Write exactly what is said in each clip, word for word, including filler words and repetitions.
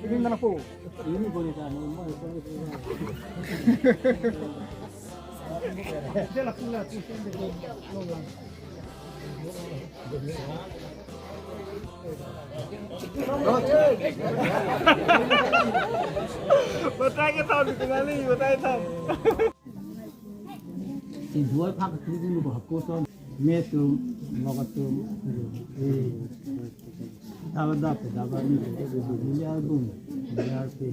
Ini mana po? Ini boleh kan? Batai ke tahun di tengah ni, batai tahun. Si duai phak tu ni ko hako son. Me atum, lok atum, eh, daba daba daba ni, miliar bung, miliar pe.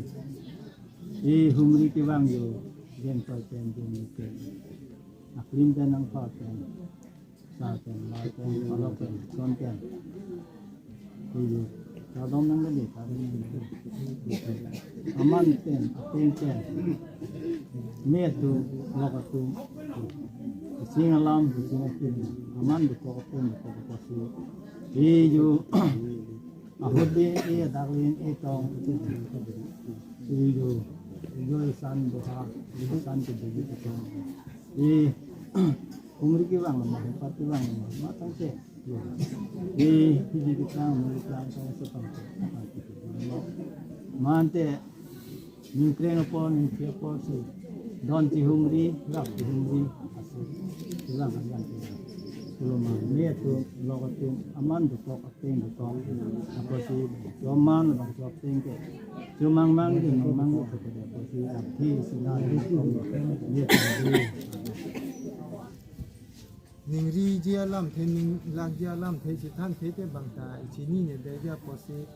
Eh, humri kevang jo, jengtoi pen, jengtoi pen. Aklim pen, angpha pen, sar pen, lar pen, palok pen, son pen. Iyo, kadom nang kali, kadom nang kali. Aman pen, apeng pen. Me atum, lok atum. Sing alam, sing atum. Aman dokok, apeng dokok, apasi. Iyo, ahut di, eh, dak di, eh, tong. Iyo, iyo, isan doha, isan kedua, isan. Eh, humri kevang, ma, hepat kevang, ma, matang ke. Eh, piji kitang, muli kitang, tang sepang. Mante, ningkreng apor, ningkreng apor si. Don si humri, rap si humri, asi. Tulang ayan tulang. Tulang ma, me atum, lok atum, aman dokok, apeng dokok. Apasi, doman, bangso apeng ke. Chomang mang, di mang mang, apasi, aphi, sina, di, ye, di. Ningri ji alamthe, ninglak ji alamthe, si than the te bang ta, ichini ne de ja pusi.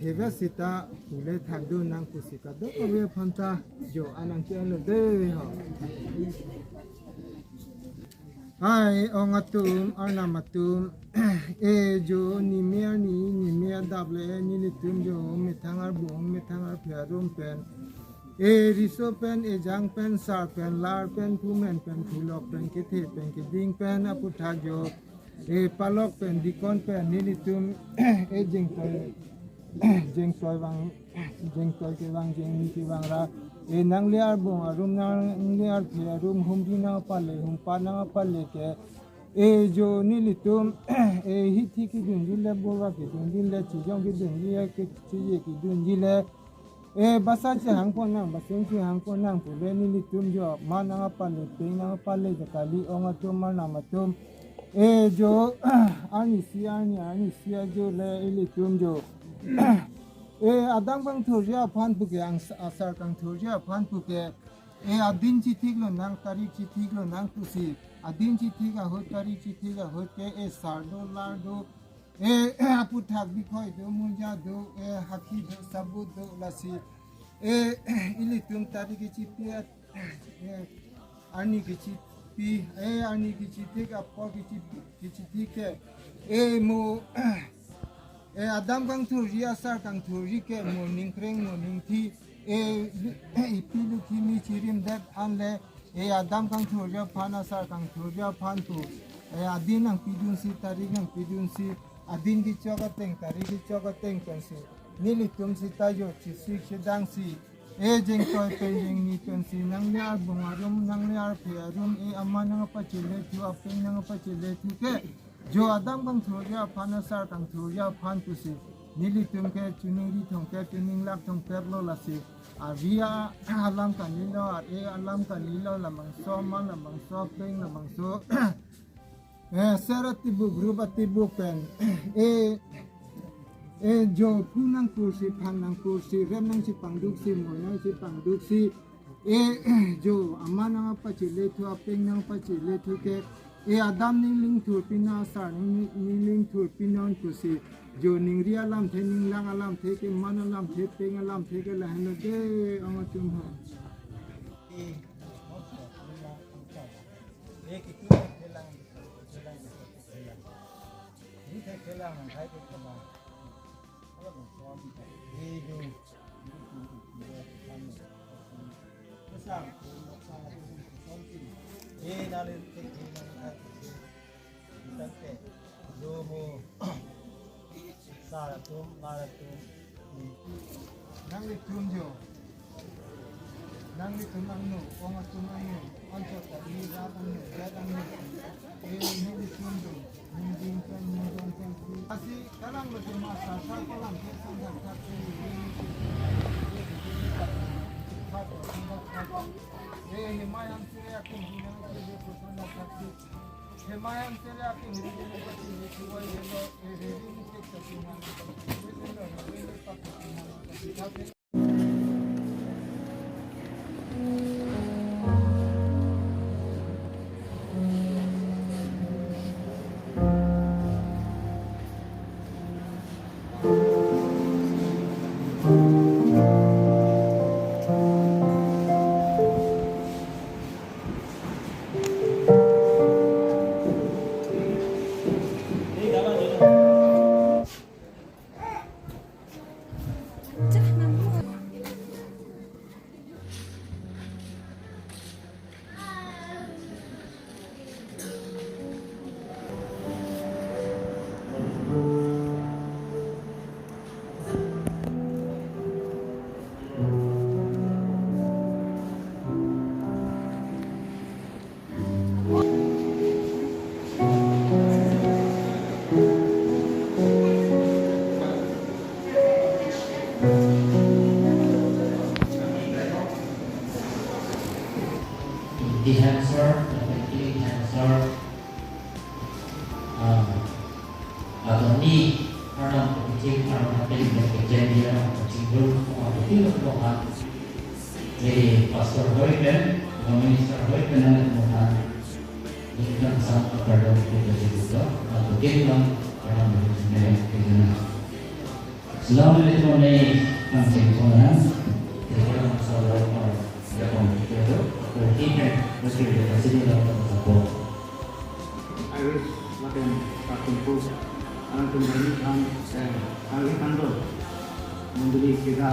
Thevek sita, pule thakdun nang pusi kadokave aphanta, jo anang ke alo de ho. Hai, ong atum, arnam atum, eh, jo, ne me arni, ne me adap le, nelitum jo, methang arbung, methang arphe arum pen, eh, riso pen, ejang pen, sar pen, lar pen, phumen pen, phulok pen, kethe pen, keding pen, aputhak jo, eh, palok pen, dikon pen, nelitum, eh, jengtoi, jengtoi vang, jengtoi kevang, jengni kevang ra, eh, nangle arbung arum, nangle arphe arum, humri nangpale, humpa nangpale ke, eh, jo nelitum, eh, hithi kedunji le, borwa kedunji le, chijong kedunji le, ke, chije kedunji le, eh, basa chehang pon nang, basung chehang pon nang, pule nelitum jo, ma nangpale, peng nangpale, jo kali ong atum, arnam atum. Eh, jo, arnisi, arni, arnisi ajo le, ilitum jo. Eh, adang kangthurji aphan puke, ang asar kangthurji aphan puke. Eh, adin chithik lonang, tarik chithik lonang pusi. Adin chithik ahut, tarik chithik ahut ke, eh, sar do, lar do. Eh, aputhak bikhoi do, muja do, eh, hakhi do, sabut do, lasi. Eh, ilitum tarik kechipi, eh, arni kechipi, eh, arni kechithik, apor kechipi, kechithik ke. Eh, mo, eh, adang kangthurji, asar kangthurji ke, mo ningkreng, mo ningthi, eh, ipi lukhi mi chirim det an le, eh, adang kangthurji aphan, asar kangthurji aphan tu, eh, adin nangpidunsi, tarik nangpidunsi, adin kechok ateng, tarik kechok ateng pensi. Nelitum sita jo, chesik chedangsi, eh, jengtoi pen, jengni pensi, nangle arbung arum, nangle arphe arum, eh, aman nangpachelethu, apeng nangpachelethu ke, jo adang kangthurji aphan, asar kangthurji aphan pusi. Nelitum ke chiningri thomkep, chininglak thomkep lo lasi. Avi alam kalilo, ar-e alam kalilo, labangso aman, labangso apeng, labangso, eh, ser atibu, group atibu pen. Eh, eh, jo phu nangkursi, phan nangkursi, rem nangchipangduksi, moi nangchipangduksi. Eh, jo, aman nangpachelethu, apeng nangpachelethu ke. Eh, adam ningling thurpin, asar ning, ningling thurpin non pusi. Jo ningri alamthe, ninglang alamthe ke, man alamthe, peng alamthe ke lahenlo de, ong atum ho. Sar atum, lar atum, nanglitum jo. Nanglitum angno, ong atum angno, anchot ta ni rat angno, rat angno. Eh, nanglitum jo, ningding pen, ningdong pen, si. Asi kalang lo jo masa, sa kalang ke sang dak dak ke, eh, Enhancer, enhancer, ah, attorney, arnam kepichek, arnam kepichek, dia, kachinggul, ah, betul, ah, jadi pastor hoi pen, minister hoi pen, anak muhan, ini kan sang pardon kita juga, atau kita, arnam kepichek, kita. Selamat hari Tuhan, kami sing Tuhan. Terima kasih, Bapak. Ya, Pak, kita tu. Kita, kita sini dalam satu. Iris lapen Pak Kumpul, alang tum kami kan, eh, kami kantor. Mondoli kita.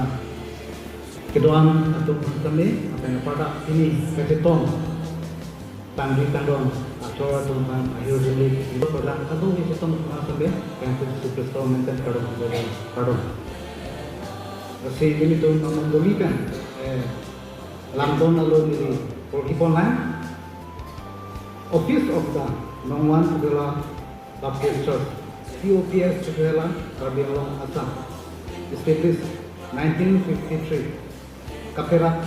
Kedoan atum kami, apa yang pada ini, kachetong. Pangri kangdong, achor atum aphan ahirjume ibu kodang kadung isi tong tuma sampe, yang Jisu Kristo menten kardom, kardom. Lasi nelitum amondoli pen, eh, lamdon alo neli porhi pon lang. Office of the Nongwan Chukela Baptist Church, P O P S Chukela, Karbi Anglong, Assam. Established nineteen fifty-three. Kaperak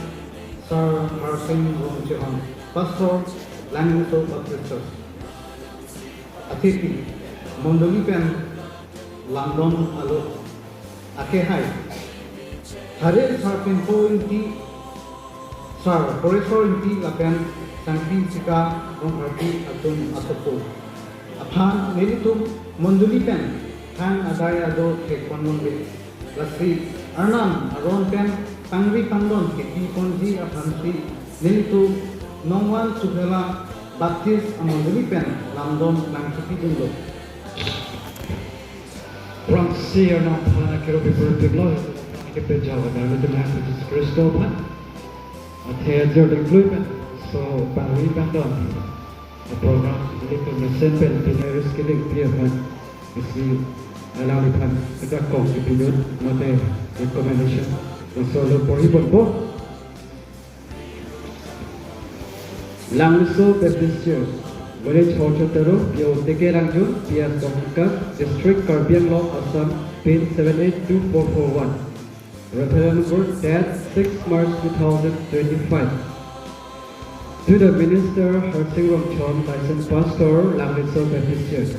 Sar Harsing Rongchehon, Pastor, Langmeso Baptist Church. Atithi, mondoli pen lamdon alo akehai, Hare Sarpinpo Ingti, Sar Horesor Ingti lapen Sangpi Sika Rongpharpi atum asopo aphan nelitum mondoli pen thang adai ado thek pon longle. Lasi arnam aron pen pangri pangdon kepi ponji aphansi nelitum Nongwan Chukela Baptist amondoli pen lamdon nangkepidunlo. Aphrangsi arnam aphan akero pipur piplo kepejal kadar nelitum Jisu Kristo aphan. Athe ajor dengklui pen so pangri pangdon program nelitum mesen pen pini Iris Killing P aphan isi alangliphan kejakong kepidun mate recommendation laso lo porhi ponpo. Langmeso Baptist Church, village Horchotero, P O Teke Rangjung, P S Dongka, District Karbi Anglong, Assam, pin seven eight two four four one. Referendum vote, date six March two thousand twenty-five. To the Minister Harsing Rongchehon, Licensed Pastor, Langmeso Baptist Church.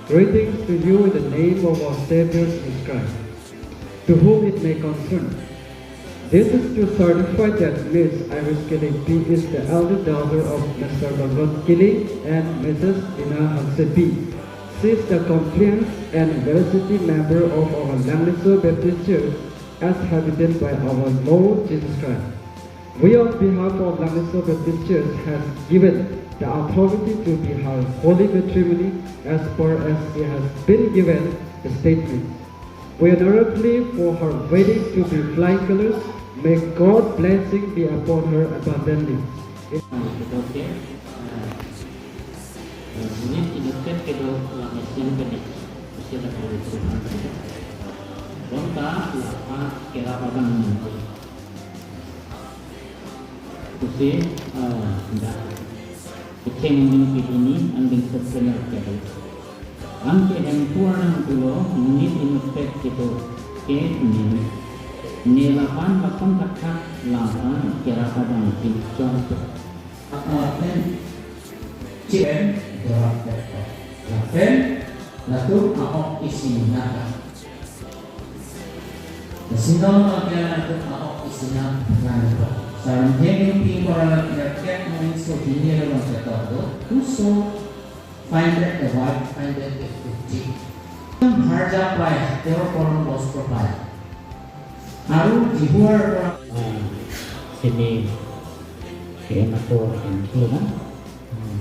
Greetings to you in the name of our Savior Jesus Christ, to whom it may concern. This is to certify that Miss Iris Killing P is the elder daughter of Mister Longot Killing and Missus Ina Hanse P. She is the compliance and veracity member of our Langmeso Baptist Church as habited by our Lord Jesus Christ. We, on behalf of Langmeso Baptist Church, has given the authority to be her holy matrimony as per as she has been given the statement. We honorably for her wedding to be flying colors. May God blessing be upon her abundantly. Oke, eh, eh, unit inutpet kedo la mesin pene, usia la puluh puluh. Bonta la pa kera padang nanti. Usi, eh, da. Kecheng ning piduni, angdeng sepsena kedo. Anke hemphu arnam pulo, unit inutpet kedo ke nini. Ne lapan lason thakthak Langkan kerap abang pinchon. Akan lapen chipen dorap pekto. Lapen latum ahok isi naka. Sinong lapen latum ahok isi naka. Sarang heng ping koran kerap kek mungkin so hini lo ketok. Whoso findeth a wife findeth a good thing. Harja pai, teror koron bostro pai. Aru jihuar koran. Ah, sini ke ator entu na. Hmm.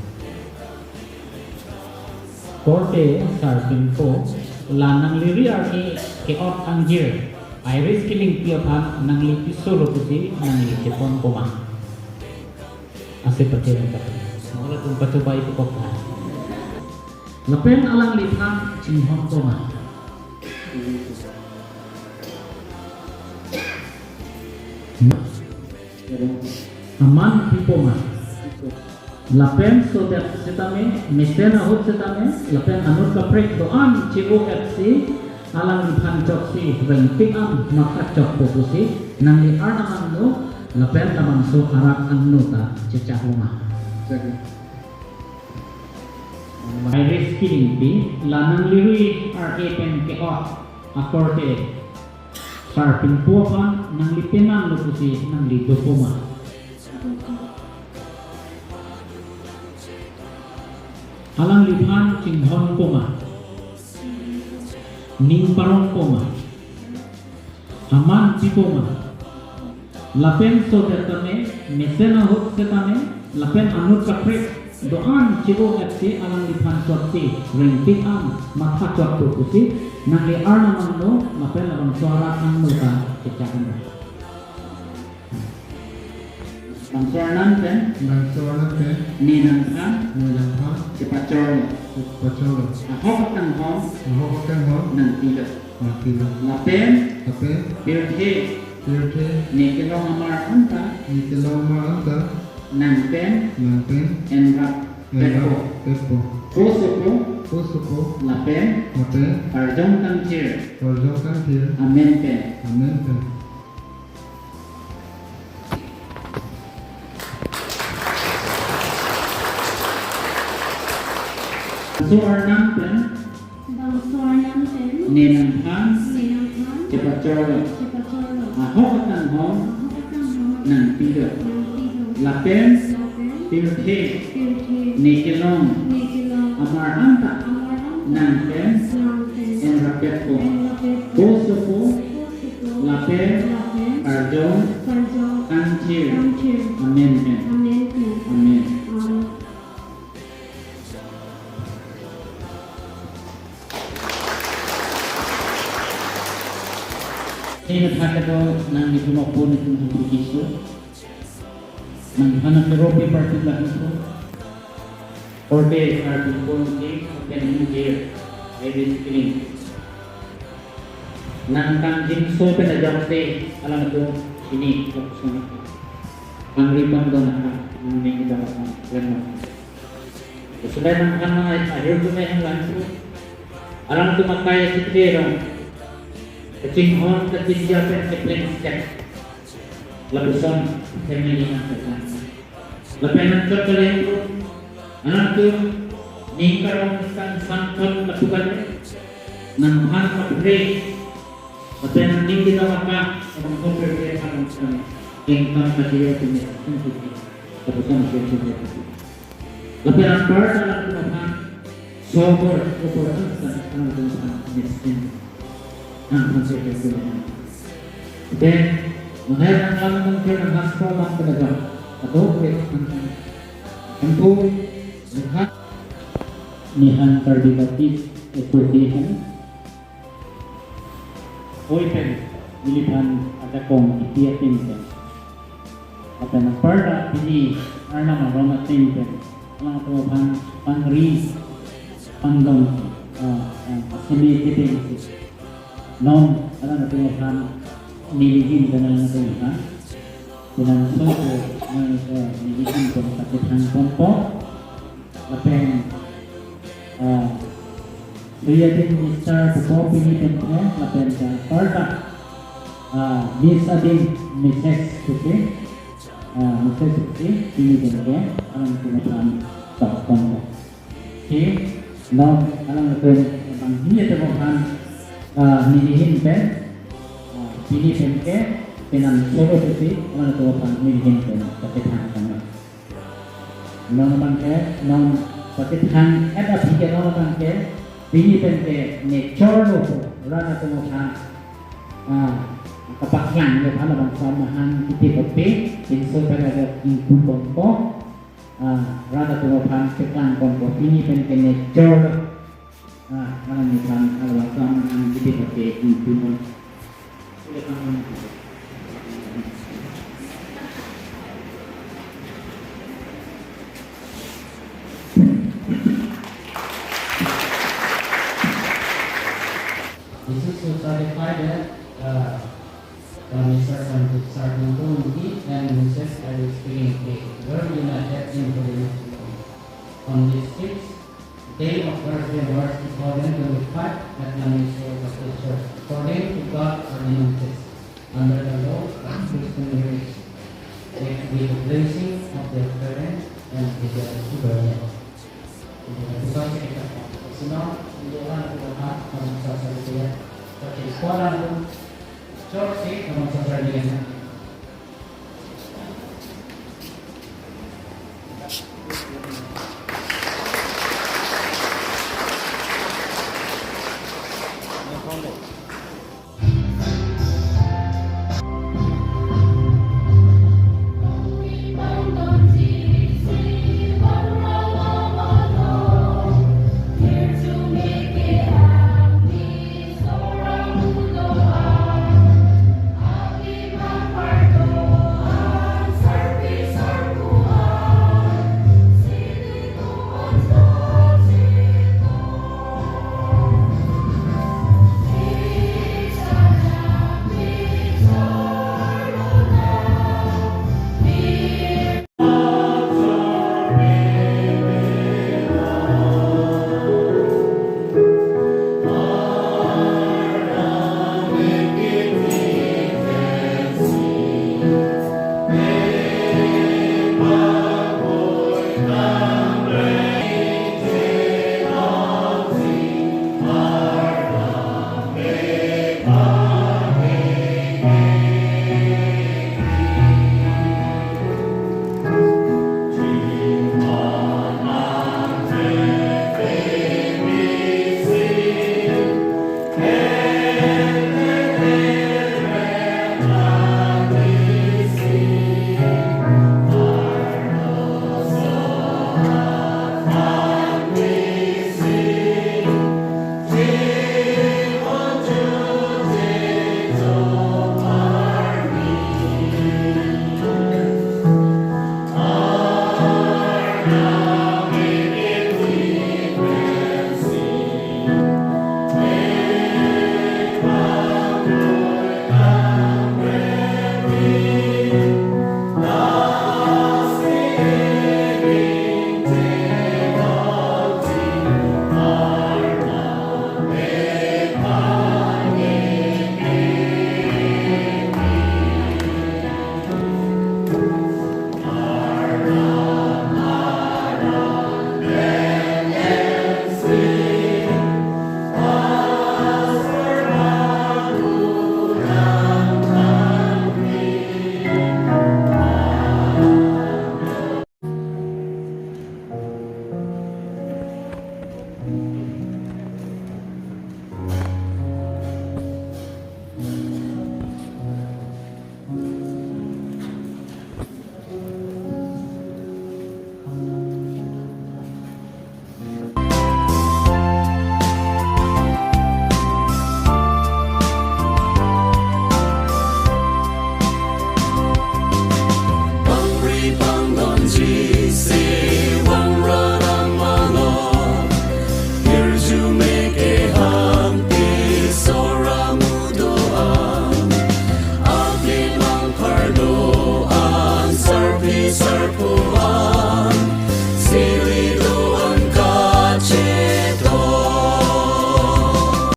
Korte sarpinpo la nangliri arni ke-ot angjir. Iris Killingpi aphan nangli piso lo pusi nangli chepon koma. Ase pati lengkap. Mula tum pachobai pu kok na. Lapen alangliphan chinghon koma. Aman pipo ma. Lapen sodet setame, mesen ahut setame, lapen anut kaprek do-an che-o-et si, alangliphan chotsi rengtik an matha chotpo pusi nangli arnam angno lapen labangso arat angno ta chechak loma. Chak. Iris Killingpi la nangliri arni pen ke-ot akorte sarpinpo aphan nangli penang lo pusi nangli dopo ma. Alangliphan chinghon koma. Ning parong koma. Aman pipo ma. Lapen sodet tame, mesen ahut setame, lapen anut kaprek do-an che-o-et si alangliphan chotsi rengtik an matha chotpo pusi nangli arnam angno lapen labangso arat angno ta chechak loma. Bangso arnam pen. Bangso arnam pen. Ne nangphan. Ne nangphan. Chepachor. Chepachor. Ahok akanghon. Ahok akanghon. Nangpilo. Nangpilo. Lapen. Lapen. Pirthe. Pirthe. Ne kelong amar anta. Ne kelong amar anta. Nang pen. Nang pen. Enrap. Enrap. Petpo. Petpo. Ko sopo. Ko sopo. Lapen. Lapen. Karjong kangthir. Karjong kangthir. Amen pen. Amen pen. Bangso arnam pen. Bangso arnam pen. Ne nangphan. Ne nangphan. Chepachor. Chepachor. Ahok akanghon. Ahok akanghon. Nangpilo. Nangpilo. Lapen. Lapen. Pirthe. Pirthe. Ne kelong. Ne kelong. Amar anta. Amar anta. Nang pen. Nang pen. Enrap petpo. Enrap petpo. Ko sopo. Ko sopo. Lapen. Lapen. Karjong. Karjong. Kangthir. Kangthir. Amen pen. Amen pen. Amen. Amen. Ini kata kedo nang di rumah pun itu untuk Yesus. Nangphan nang ropi parti lah itu. Orde parti pun di pen injir. Iris Killing. Nangkangjinso pen ajok te alam itu ini lapuson. Pangri pangdon akan nang ini dapat nang. Selain nangphan nang ahir tu meh lang tu. Alam tu makai sikte rong. Kachinghon kachinja pen kepleng step. Lapuson family nang kepleng. Lapen nang chot kalian tu. Anak tu ning karong sang sangkon lapukan. Nangphan kapre. Lapen nang ning kita maka abang kompre ke akan kami. Engkang katiyo punya tentu. Lapuson ke punya. Lapen anpar dalam rumah sobor sobor angsa dalam rumah miskin. Nang panse ke punya. Then, mengenai dalam mungkin nang hasko mang kedagang. Atau ke tentang tempo lihat. Ne han Karbi Baptist Association. Oi pen, neliphan ajakong kipi atin pen. Lapen anpar ta pini arnam aron atin pen. Alang tu aphan pangri pangdon, ah, ah, aseme tebeng si. Non, alang tu aphan nelihin pen alang tu aphan. Pinanso ko, eh, eh, nelihin pen sakit hang pompo. Lapen, ah, Suya din Mister Pupo pini pen pen, lapen ta parta. Ah, Miss adim, Missus Susi, ah, Missus Susi, pini pen ke, alangtum aphan tok ponpo. Si, non, alangtum, bang hini atum aphan, ah, nelihin pen, ah, pini pen ke, penang solo Susi, alangtum aphan nelihin pen, pakethan kama. Non abang ke, non pakethan et aphi ke non abang ke, pini pen ke nature lo pu, rat atum aphan, ah, kapaklang lo aphan labangso amahang kiti kopi, pinso pen ada ingpu ponpo, ah, rat atum aphan paklang ponpo, pini pen ke nature lo. Ah, alangliphan, alabangso amahang kiti kopi ingpu pon. This is to certify that, uh, uh, Mister Sanjit Sarjito Muki and Missus Alice Piling K were united in holiness. On this sixth day of Thursday, March two thousand twenty-five, at Maneswar Baptist Church, according to God ordinances, under the law of customary, with the blessing of their parents and the guardian. Sino, hindi orang itu apa, kalau bisa saya lihat, tapi sekolah itu, church sih, kalau bisa saya lihat.